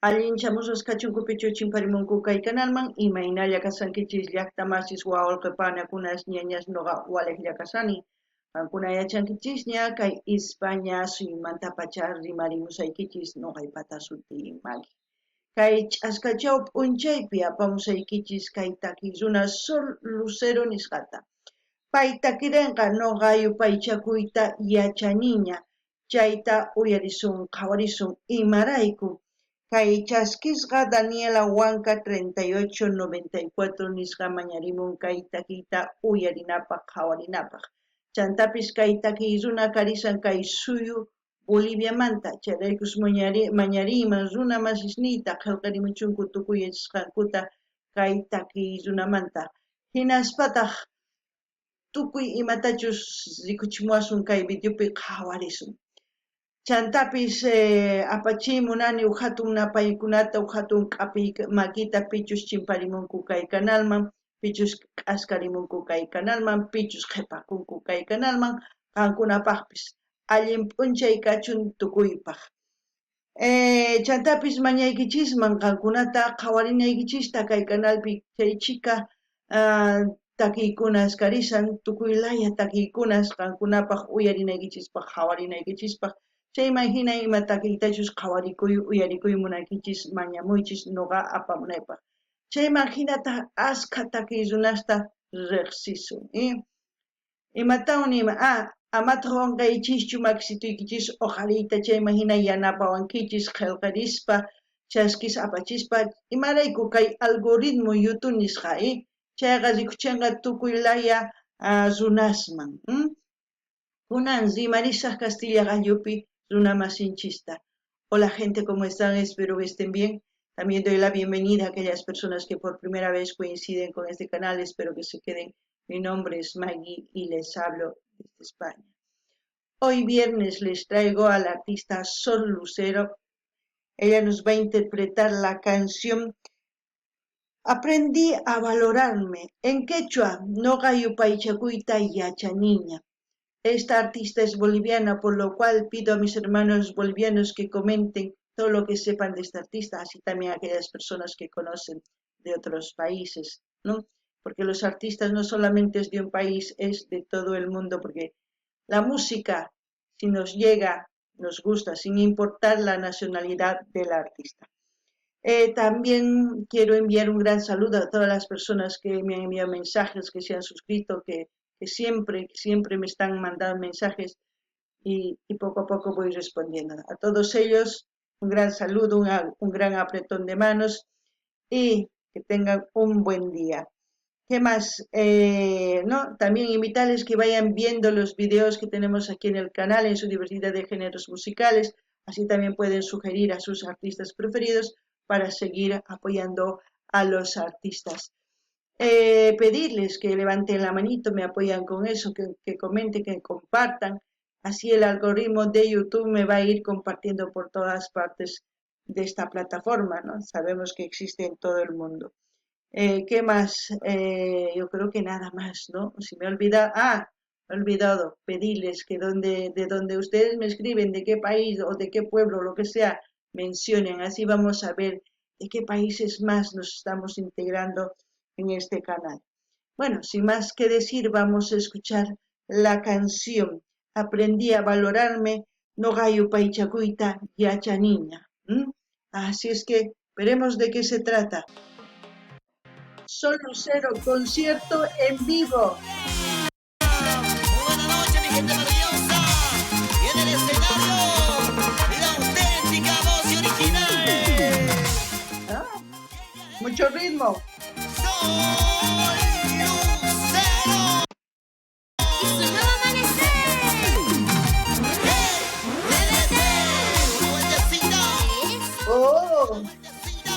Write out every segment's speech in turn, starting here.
Allinchamusqas kachunku pichu chimparimunku kay kanalman, imaynalla kashankichis llaqta masis wawqe panakunas ñañas noqa walejlla kashani. Qankuna yachankichisña kay Ispaña suyumantapacha rimarimusaykichis noqaypata sutiy Magui. Kay ch'askachaw p'unchaypi apamusaykichis kay takiy runa Sol Lucero nisqata. Pay takirenqa noqa yupaychakuyta yachaniña, chayta uyarisun qhawarisun imarayku kay chaskisqa Daniela Huanca 3894 nisqa mañarimun kay takiyta uyarinapaj qhawarinapaj. Chantapis kay takiy runa karisan kay suyu Boliviamanta, chayraykus mañariyman runa masisniyta qhelqarimuchunku tukuy yachasqankuta kay takiy runamanta. Hinaspataj tukuy imatachus rikuchimuwasun kay videopi qhawarisun. Chantapis apachiy munani uj jatun napaykunata, uj jatun k'apiy makita pichus chimparimunku kay kanalman, pichus k'askarimunku kay kanalman, pichus qhepakunku kay kanalman, qankunapajpis. Allin p'unchay kachun tukuypaj. Chantapis mañaykichisman qankunata qhawarinaykichista kay canalpi chay chhika takiykunas karisan, tukuy laya takiykunas qankunapaj uyarinaykichispaj, qhawarinaykichispaj. Chayman hina ima takiytachus qhawarikuy, uyarikuy munankichis, mañamuychis noqa apamunaypaj. Chayman hinataj askha takiy runasta rejsisun. Imatawan niyman? Ah, amataq qonqaychischu makisituykichis oqhariyta, chayman hina yanapawankichis qhelqarispa, chaskis apachispa. Imarayku kay algoritmo YouTube nisqa, chayqa rikuchenqa tukuy laya runasman. Kunan rimarisaq Castilla qallupi runamasinchista. Hola gente, ¿cómo están? Espero que estén bien. También doy la bienvenida a aquellas personas que por primera vez coinciden con este canal. Espero que se queden. Mi nombre es Maggie y les hablo desde España. Hoy viernes les traigo a la artista Sol Lucero. Ella nos va a interpretar la canción Aprendí a valorarme. En quechua, noqa yupaychakuyta yachaniña. Esta artista es boliviana, por lo cual pido a mis hermanos bolivianos que comenten todo lo que sepan de esta artista, así también a aquellas personas que conocen de otros países, ¿no? Porque los artistas no solamente es de un país, es de todo el mundo, porque la música, si nos llega, nos gusta, sin importar la nacionalidad del artista. También quiero enviar un gran saludo a todas las personas que me han enviado mensajes, que se han suscrito, que siempre, que siempre me están mandando mensajes y poco a poco voy respondiendo. A todos ellos, un gran saludo, un gran apretón de manos y que tengan un buen día. ¿Qué más? ¿No? También invitarles que vayan viendo los videos que tenemos aquí en el canal en su diversidad de géneros musicales. Así también pueden sugerir a sus artistas preferidos para seguir apoyando a los artistas. Pedirles que levanten la manito, me apoyan con eso, que comenten, que compartan. Así el algoritmo de YouTube me va a ir compartiendo por todas partes de esta plataforma, ¿no? Sabemos que existe en todo el mundo. ¿Qué más? Yo creo que nada más, ¿no? Si me olvida, ah, he olvidado pedirles que de donde ustedes me escriben, de qué país o de qué pueblo, lo que sea, mencionen. Así vamos a ver de qué países más nos estamos integrando en este canal. Bueno, sin más que decir, vamos a escuchar la canción Aprendí a valorarme, noqa yupaychakuyta yachaniña. Así es que veremos de qué se trata. Sol Lucero, concierto en vivo. Buenas noches, mi gente maravillosa. Y en el escenario, la auténtica voz y original. Ah, mucho ritmo. Sol Lucero. Y su nuevo amanecer. ¡Hey! ¡TDT! Una vueltecita. Eso, Oh, Vueltecita.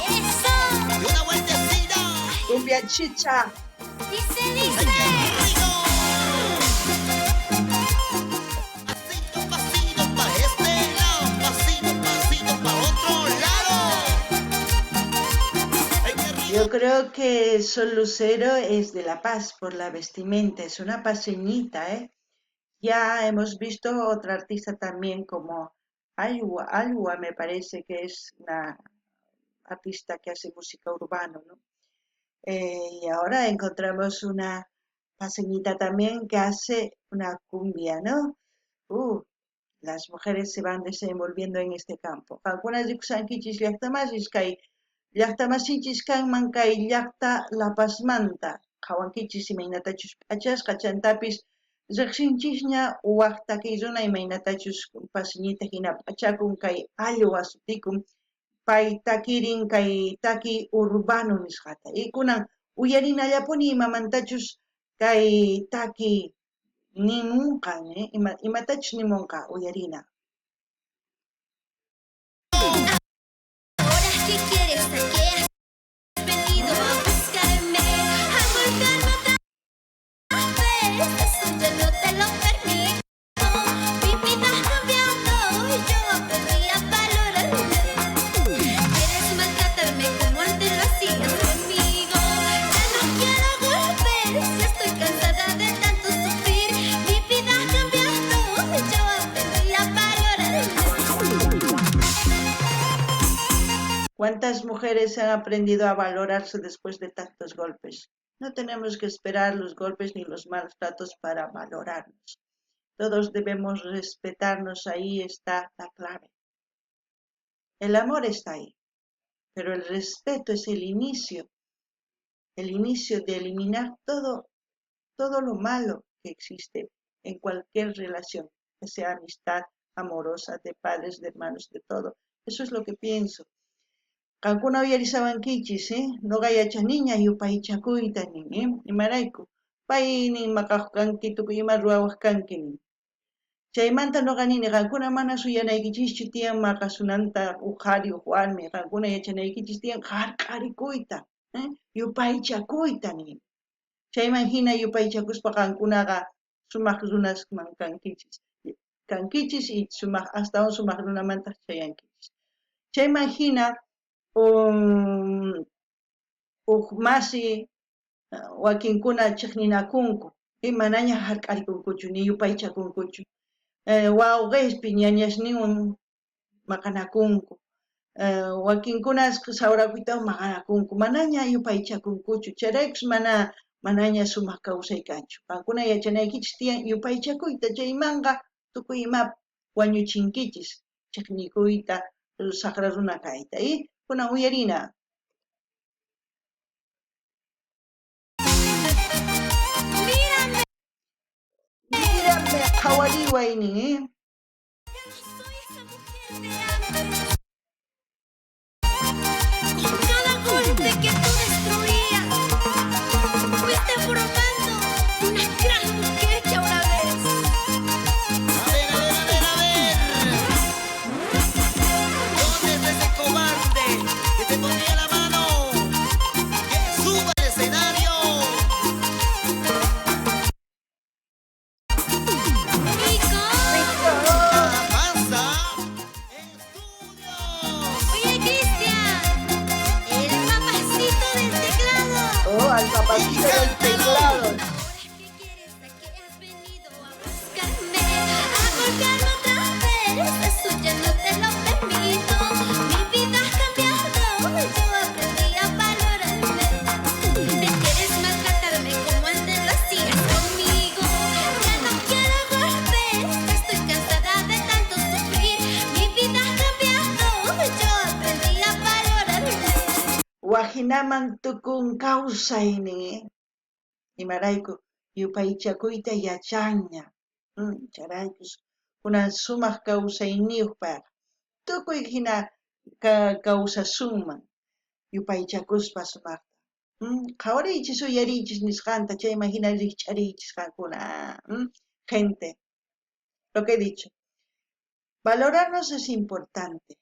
eso. Y una vueltecita. Cumbia chicha. Dice, ¡Ay, dice. qué rico! Pasito, pasito pa' este lado, pasito, pasito pa' otro lado. ¡Ay, qué rico! Yo creo que Sol Lucero es de La Paz por la vestimenta, es una paseñita, ¿eh? Ya hemos visto otra artista también como Alwa, Alwa me parece que es una artista que hace música urbano, ¿no? Y ahora encontramos una paseñita también que hace una cumbia, ¿no? Las mujeres se van desenvolviendo en este campo. Qamkuna rikushankichis llaqtamasis kay llaqtamasinchis kanman kay llaqta La Pazmanta qhawankichis imaynatachus p'achasqa chantapis riqsinchisña wak takiy runa imaynatachus paseñita hina p'achakun kay Alwa sutikun pay takirin kay takiy urbano nisqata. Y kunan uyarinallapuni imamantachus kay takiy nimunqa, imatachus nimunqa uyarina. Ahora qué quieres, a qué has venido a buscarme, a golpearme otra vez, eso yo no te lo permito. Mi vida ha cambiado y yo aprendí a valorarme. Quieres maltratarme como antes lo hacías conmigo. Ya no quiero golpes, ya estoy cansada de tanto sufrir. Mi vida ha cambiado y yo aprendí a valorarme. ¿Cuántas mujeres han aprendido a valorarse después de tantos golpes? No tenemos que esperar los golpes ni los malos tratos para valorarnos. Todos debemos respetarnos, ahí está la clave. El amor está ahí, pero el respeto es el inicio de eliminar todo lo malo que existe en cualquier relación, que sea amistad amorosa, de padres, de hermanos, de todo. Eso es lo que pienso. Qankuna uyarisawankichis, Noqa yachaniña yupaychakuyta nin, Imarayku pay nin maqaq kanki, tukuy ima ruwawaq kanki nin. Chaymanta noqa nini qankuna mana suyanaykichischu tiyan maqasunanta uj qhari uj warmi, qankuna yachanaykichis tiyan hark'arikuyta, yupaychakuyta nin. Chayman hina yupaychakuspa qankunaqa sumaq runasman kankichis, kankichis y sumaq astawan sumaq runamantaq chayankichis. Chayman hina uj masi wakinkuna chiqninakunku, manaña hark'arikunkuchu ni yupaychakunkuchu. Wawqispi ñañasninwan maqanakunku. Wakinkuna sawrakuytawan maqanakunku, manaña yupaychakunkuchu, chayraykus manaña sumaq kawsay kanchu. Qankuna yachanaykichis tiyan yupaychakuyta, chaymanqa tukuy ima wañuchinkichis, chiqnikuyta, saqra runa kayta. Y kunan uyarina. Mírame. Mírame, qhawariway nin, Ya no soy esa mujer de antes. Con cada golpe que tú destruías, fuiste formando una gran mujer que ahora ves. A ver, a ver, a ver, a ver. ¿Dónde está ese cobarde que te ponía la mano? ¡Que suba al escenario! ¡Nico! ¡Avanza! ¡Estudios! Oye, Cristian, el papacito del teclado. Oh, al papacito del teclado. Ahora qué quieres, a qué has venido a buscarme, a golpearme otra vez, eso ya no te lo permito. Mi vida ha cambiado, yo aprendí a valorarme. Te quieres maltratarme como antes lo hacías conmigo. Ya no quiero golpes, estoy cansada de tanto sufrir. Mi vida ha cambiado, yo aprendí a valorarme. Wajinaman tukun kawsay nin, Imarayku yupaychakuyta yachanña. Chayraykus kunan sumaq kawsayniyuq payqa. Tukuy hina kawsasunman yupaychakuspa sumaqta. Qhawariychis uyariychis nisqanta, chayman hina rikch'ariychis qankuna. Gente, lo que he dicho. Valorarnos es importante,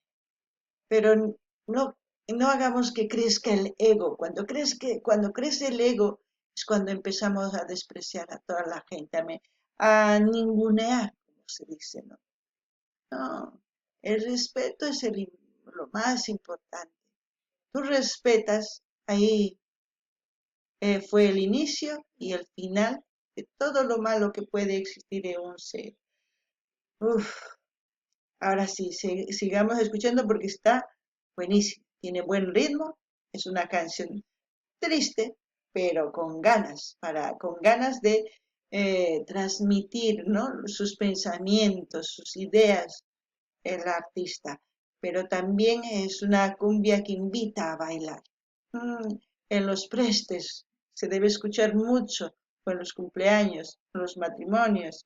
pero no hagamos que crezca el ego. Cuando crece el ego es cuando empezamos a despreciar a toda la gente, a ningunear, como se dice, ¿no? No, el respeto es lo más importante. Tú respetas, ahí fue el inicio y el final de todo lo malo que puede existir en un ser. Uf. Ahora sí, sigamos escuchando porque está buenísimo. Tiene buen ritmo, es una canción triste, pero con ganas, con ganas de transmitir, ¿no?, sus pensamientos, sus ideas, el artista. Pero también es una cumbia que invita a bailar. En los prestes se debe escuchar mucho, con los cumpleaños, con los matrimonios.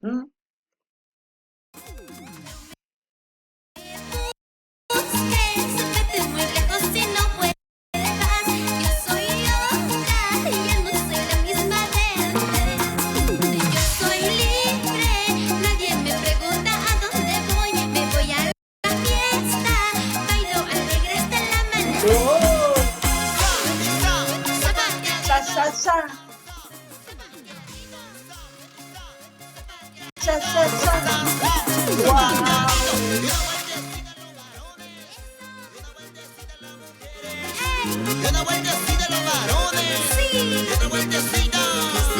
¡Oh! ¡Sa, sa, sa! ¡Sa, sa, sa! ¡Guau! Y una vueltecita los varones. Sí. Y otra vueltecita.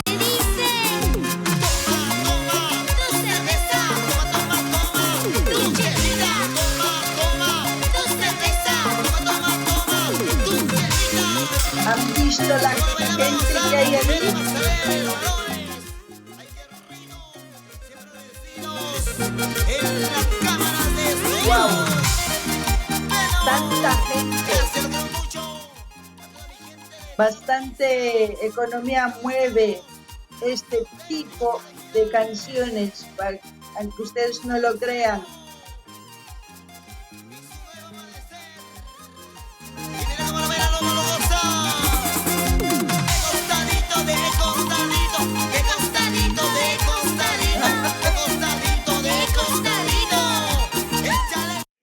Se dice. Toma, toma. Tu cerveza. Toma, toma, toma. Tu chelita. Toma, toma. Tu cerveza. Toma, toma, toma. Tu chelita. ¿Han visto la gente que hay allí? En las cámaras de estudio. ¡Guau! Tanta gente. Bastante economía mueve este tipo de canciones, aunque ustedes no lo crean.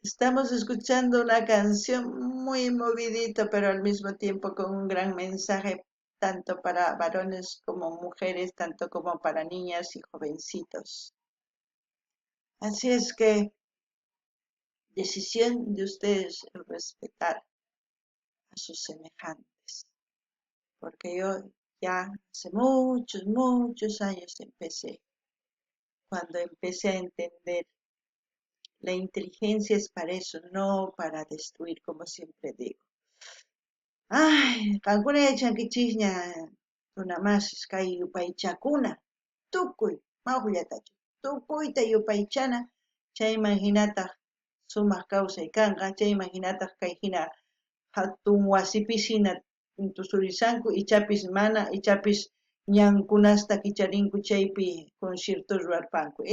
Estamos escuchando una canción muy movidita, pero al mismo tiempo con un gran mensaje, tanto para varones como mujeres, tanto como para niñas y jovencitos. Así es que decisión de ustedes el respetar a sus semejantes, porque yo ya hace muchos, muchos años empecé, cuando empecé a entender la inteligencia es para eso, no para destruir, como siempre digo. Ay, qankuna yachankichikña runamasis kay yupaychakuna, tukuy, mawllatachu, tukuyta yupaychana, chayman hinataq sumaq kawsay kanqa, chayman hinataq kay hina hatun wasipis hina tusurisanku, ichapis mana, ichapis ñankunasta kicharinku chaypi concierto ruwarpanku,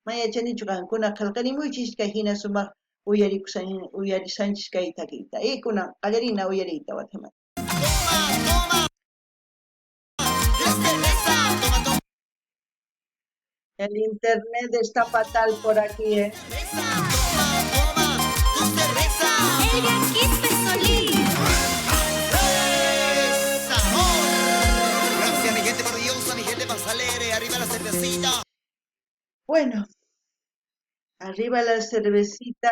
Ma yachanichu qankuna qillqarimuychis kay hina sumaq uyarisanchis kay takiyta. Kunan qallarina uyariyta watamanta. Toma, toma. La cerveza, toma, toma. El internet está fatal por aquí. Cerveza, toma, toma, tu cerveza. Elvia Quispe Solís. ¡Sabor! Gracias, mi gente maravillosa, mi gente más alegre. Arriba la cervecita. Bueno, arriba la cervecita,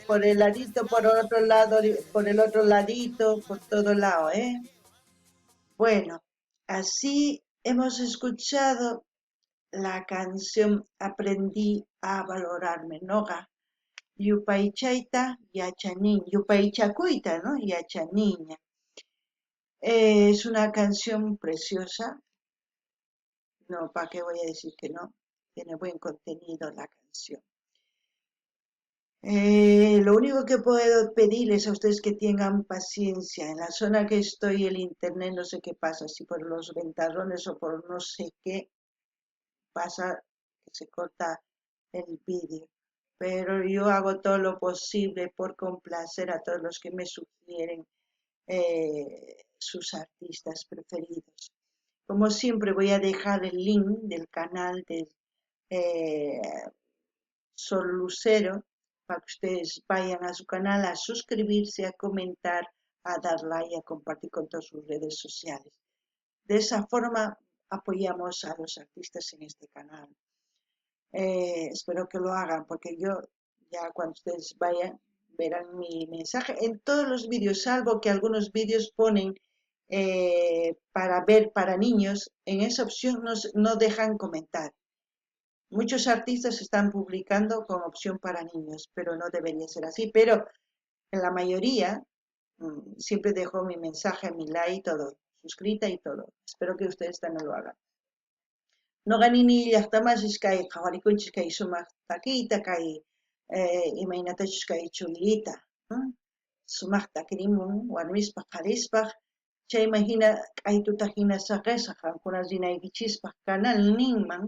por el ladito, por otro lado, por el otro ladito, por todo lado. Bueno, así hemos escuchado la canción Aprendí a valorarme, Noga. Yupaychayta yachanin, yupaychakuyta, ¿no? Yachaniña. Es una canción preciosa. No, ¿pa' qué voy a decir que no? Tiene buen contenido la canción. Lo único que puedo pedirles a ustedes es que tengan paciencia. En la zona que estoy, el internet, no sé qué pasa, si por los ventarrones o por no sé qué pasa, que se corta el vídeo. Pero yo hago todo lo posible por complacer a todos los que me sugieren sus artistas preferidos. Como siempre, voy a dejar el link del canal de Sol Lucero para que ustedes vayan a su canal a suscribirse, a comentar, a dar like y a compartir con todas sus redes sociales. De esa forma apoyamos a los artistas en este canal. Espero que lo hagan, porque yo ya cuando ustedes vayan verán mi mensaje en todos los vídeos, salvo que algunos vídeos ponen para ver para niños, en esa opción no dejan comentar. Muchos artistas están publicando con opción para niños, pero no debería ser así. Pero en la mayoría siempre dejo mi mensaje, mi like y todo, suscrita y todo. Espero que ustedes también lo hagan. Noqa nini llaqtamasis kay qhawarikunchis kay sumaq takiyta kay imaynatachus kay chullita sumaq takirimun warmispaq qharispaq chayman hina k'aytuta hina saqesaq qankuna rinaykichispaq canalninman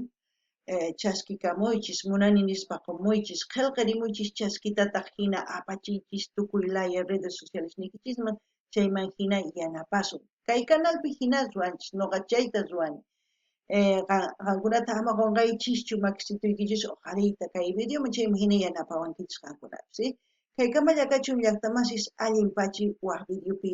chaskikamuychis munani nispa qomuychis qhelqarimuychis chaskitataq hina apachiychis tukuy laya redes sociales niykichisman chayman hina yanapasun kay canalpi hina ruwanchis noqa chayta ruwani qankunata ama qonqaychischu makisituykichis uqhariyta kay videoman chayman hina yanapawankichis qankunapis. Kaykamalla kachun llaqtamasis allin pachi waj videopi.